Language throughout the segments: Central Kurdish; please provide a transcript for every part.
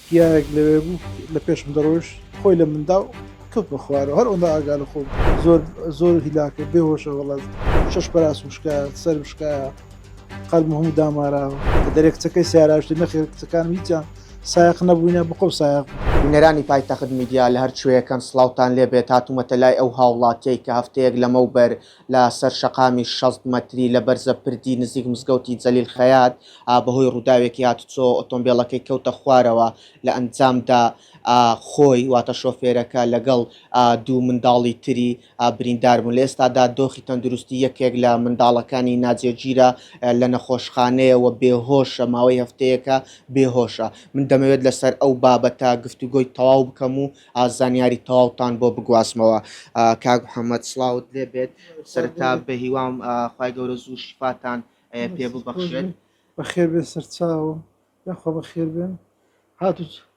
کیایەک لەوێ بوو لە پێشم دەڕۆیشت خۆی لە من دا و کەوتمە خوارەوە هەر ئەوەندە ئاگا لە خۆم زۆر زۆر هیلاکە بێهۆشە وەڵا شەش پەراسم شکایە سەرم شکایە قەلبم هەموو داماراوە کە دەرێ کچەکەی سیاراشتی نەخێر کچەکانم هیچیان سایەق نەبووینە بەخۆم سایەق بووم. بینەرانی پایتەخت میدیا لە هەر کوێیەکەن سڵاوتان لێبێت هاتوومەتە لای ئەو هاوڵاتیەی کە هەفتەیەک لەمەوبەر لە سەر شەقامی 60 مەتری لە بەرزە پردی نزیک مزگەوتی جەلیل خەیات بەهۆی ڕووداوێکی هاتوچۆ ئۆتۆمبێڵەکەی کەوتە خوارەوە لە ئەنجامدا خۆی واتە شۆفێرەکە لەگەڵ دوو منداڵی تری بریندار بوون. لە ئێستادا دۆخی تەندروستی یەکێک لە منداڵەکانی ناجێگیرە لە نەخۆشخانەیە و بێهۆشە، ماوەی هەفتەیەکە بێهۆشە. من دەمەوێت لەسەر ئەو بابەتە گفتوگۆی تەواو بکەم و زانیاری تەواوتان بۆ بگوازمەوە. کاک محەممەد سڵاوت لێ بێت. سەرەتا بەهیوام خوای گەورە زوو شیفاتان پێ ببەخشێت. بەخێر بێن سەرچاوم. یاخوا بەخێر بێن. هاتوو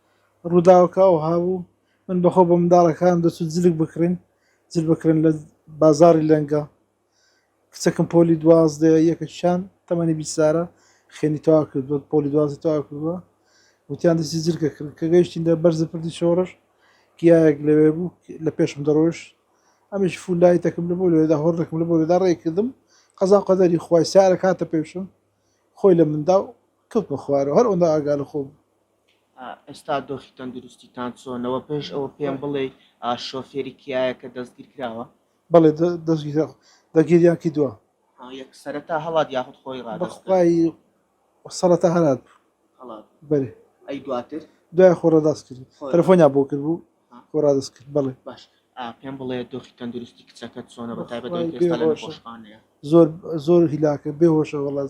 ڕووداوەکە ئەوها بوو من بەخۆ بە منداڵەکانم دەچوو جلک بکڕین جل بکڕین لە بازاڕی لەنگە کچەکەم پۆلی دوازدەیە یەکەکیان تەمەنی 20 سارە خوێنی تەواو کردووە پۆلی دوازدە تەواو کردووە وتیان دەستی جلکە کرد کە گەیشتین لە بەرزە پردی شۆڕش کیایەک لەوێ بوو لە پێشم دەڕۆیشت ئەمیش full light ەکەم لە بۆ لەوێدا هۆڕنەکەم لە بۆ لەوێدا ڕێ کردم قەزا و قەدەری خوای سیارەکە هاتە پێشم خۆی لە من دا و کەوتمە خوارەوە هەر ئەوەندە ئاگا لە خۆم بوو. ئێستا دۆخی تەندروستیتان چۆنە؟ وە پێش ئەوە پێم بڵێی شۆفێری کیایەکە دەستگیر کراوە؟ بەڵێ دەستگیر دەستگیریان کردووە. یەک سەرەتا هەڵات یاخود خۆی ڕادەست کرد؟ بەخوای سەرەتا هەڵات بوو. هەڵات بوو. بەرێ. ئەی دواتر؟ دوای خۆ ڕادەست کرد. تەلەفۆنیان بۆ کرد بوو خۆ ڕادەست کرد بەڵێ. باش پێم بڵێ دۆخی تەندروستی کچەکەت چۆنە بە تایبەت ئەوەی کە ئێستا لە نەخۆشخانەیە؟ زۆر زۆر هیلاکە بێهۆشە وەڵا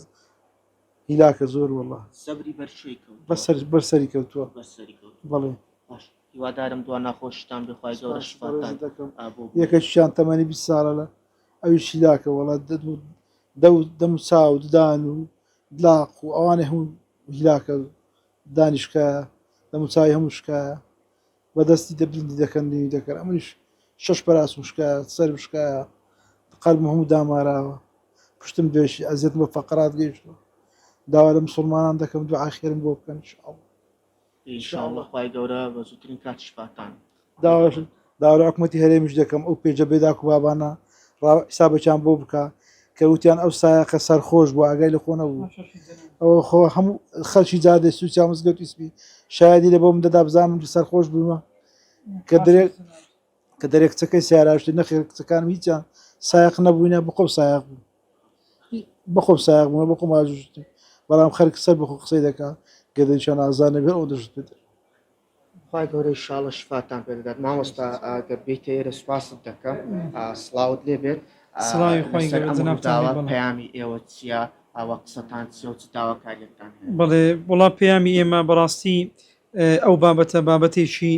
هیلاکە زۆر وەڵا. زەبری بەر کوێی کەوتووە؟ بەسەر بەر سەری کەوتووە. بەر سەری کەوتووە. بەڵێ. باش هیوادارم دوا ناخۆشیتان بێ خوای گەورە سپاس شفاتان بەڕێزت دەکەم. بۆ بنێرێت. یەکەکیان تەمەنی 20 ساڵە لە ئەویش هیلاکە وەڵا دەو دەم و چاو ددان و لاق و ئەوانەی هەموو هیلاکە دانی شکایە دەم و چاوی هەموو شکایە بە دەستی دەبلندی دەکەن نوی دەکەن ئەمنیش شەش پەراسم شکایە سەرم شکایە قەلبم هەموو داماراوە پشتم دێشی ئەزیەتم بە فەقەرات گەیشتووە داوا لە مسوڵمانان دەکەم دوعای خێرم بۆ بکەن ان شاء الله ان شاء الله خوای گەورە بە زووترین کات شفاتان داواش داوا لە حکومەتی هەرێمیش دەکەم ئەو پێجە بێداک و بابانە ڕا حسابێکیان بۆ بکە کە وتیان ئەو سایەقە سەرخۆش بوو ئاگای لە خۆ نەبوو ئەوە خۆ هەموو خەلکی جادەی سوچیا مزگەوتی سپی شایدی لە بۆ من دەدا بزانم سەرخۆش بوومە کە درێ کە دەرێ کچەکەی سیاراشتی نەخێر کچەکانم هیچیان سایەق نەبووینە بەخۆم سایەق بوو بەخۆم سایەق بوومە بەخۆم ئاژوشتم بەڵام خەرک سەر بەخۆ قسەی دەکا گەردنیشان ئازاد نەبێ ئەو دەشت پێ خوای گەورە ئیشاڵە شفاتان پێ بدات مامۆستا گەر بێیتە ئێرە سوپاست دەکەم سڵاوت لێ بێت سڵاوی خوای لەسەر گەورە ئەم جەنابتان ڕووداوە لێ بەڵێ. پەیامی ئێوە چییە ئەوە قسەتان چییە و چ داواکاریەکتان هەیە؟ بەڵێ وەڵا پەیامی ئێمە بەڕاستی ئەو بابەتە بابەتێکی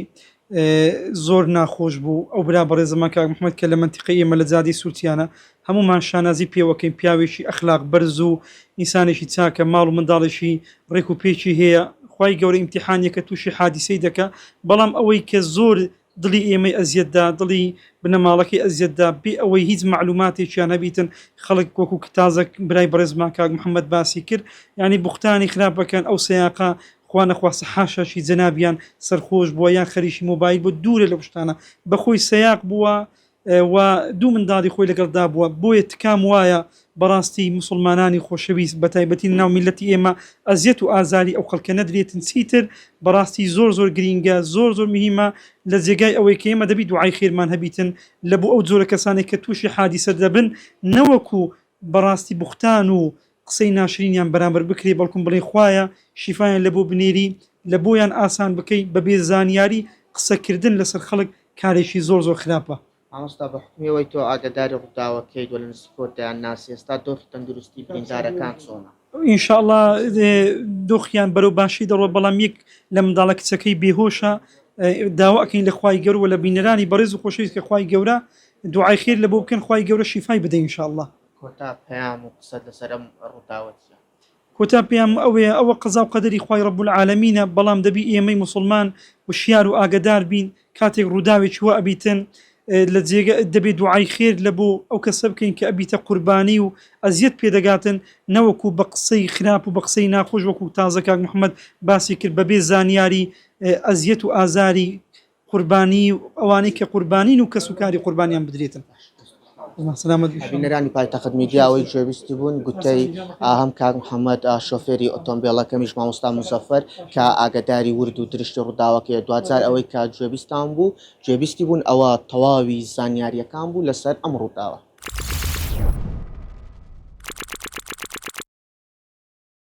زۆر ناخۆش بوو ئەو برا بەڕێزەمان کاک محمد کە لە مەنتیقەی ئێمە لە جادەی سورتیانە هەموومان شانازی پێوەکەین پیاوێکی ئەخلاق بەرز و ئینسانێکی چاکە ماڵ و منداڵێکی ڕێک و پێکی هەیە خوای گەورە ئیمتیحانیەکە تووشی حادیسەی دەکا بەڵام ئەوەی کە زۆر دڵی ئێمەی ئەزیەت دا دڵی بنەماڵەکەی ئەزیەت دا بێ ئەوەی هیچ مەعلوماتێکیان هەبیتن خەڵک وەکو تازە برای بەڕێزمان کاک محمد باسی کرد یانی بوختانی خراپ ئەکەن ئەو سەیاقە خوا نەخواستە حاشاشی جەنابیان سەرخۆش بووە یان خەریکی مۆبایل بووە دوورە لەو شتانە بەخۆی سەیاق بووە و دوو منداڵی خۆی لەگەڵدا بووە بۆیە تکام وایە بەڕاستی موسڵمانانی خۆشەویست بەتایبەتی لەناو میللەتی ئێمە ئەزیەت و ئازاری ئەو خەڵکە نەدرێتن چیتر بەڕاستی زۆر زۆر گرینگە زۆر زۆر مهیمە لە جێگای ئەوەی کە ئێمە دەبی دوعای خێرمان هەبیتن لە بۆ ئەو جۆرە کەسانێک کە تووشی حادیسە دەبن نەوەکو بەڕاستی بوختان و قسەی ناشرینیان بەرامبەر بکرێ بەڵکم بڵێ خوایە شیفایان لەبۆ بنێری لەبۆیان ئاسان بکەی بەبێ زانیاری قسەکردن لەسەر خەڵک کارێکی زۆر زۆر خراپە. مامۆستا بە حوکمی ئەوەی تۆ ئاگەداری ڕووداوەکەیت و لە نزیکەوە دەیانناسی ئێستا دۆخی تەندروستی بریندارەکان چۆنە؟ ان شاء اللە دۆخیان بەرەو باشی دەڕۆ بەڵام یەک لە منداڵە کچەکەی بێهۆشە داوا ئەکەین لە خوای گەورە و لە بینەرانی بەڕێز و خۆشەویست کە خوای گەورە دوعای خێر لە بۆ بکەن خوای گەورە شیفای بدەی ان شاء اللە. کۆتا پەیام و قسەت لەسەر ئەم ڕووداوە چیە؟ کۆتا پەیامم ئەوەیە ئەوە قەزا و قەدەری خوای رب العالمینە بەڵام دەبی ئێمەی موسڵمان وشیار و ئاگەدار بین کاتێک ڕووداوێکی وا ئەبیتن. لە جێگە دەبێ دوعای خێر لە بۆ ئەو کەسە بکەین کە ئەبیتە قوربانی و ئەزیەت پێدەگاتن نەوەکو بە قسەی خراپ و بە قسەی ناخۆش وەکو تازە کاک محمد باسی کرد بەبێ زانیاری ئەزیەت و ئازاری قوربانی و ئەوانەی کە قوربانین و کەس و کاری قوربانیان بدرێتن. سلامەت بی. بینەرانی پایتەخت میدیا ئەوەی گوێبیستی بوون گوتەی هەم کاک محەممەد شۆفێری ئۆتۆمبێڵەکەمیش مامۆستا موزەفەر کە ئاگەداری ورد و درشتی ڕووداوەکەیە دواجار ئەوەی کە گوێبیستان بوو گوێبیستی بوون ئەوە تەواوی زانیارییەکان بوو لەسەر ئەم ڕووداوە.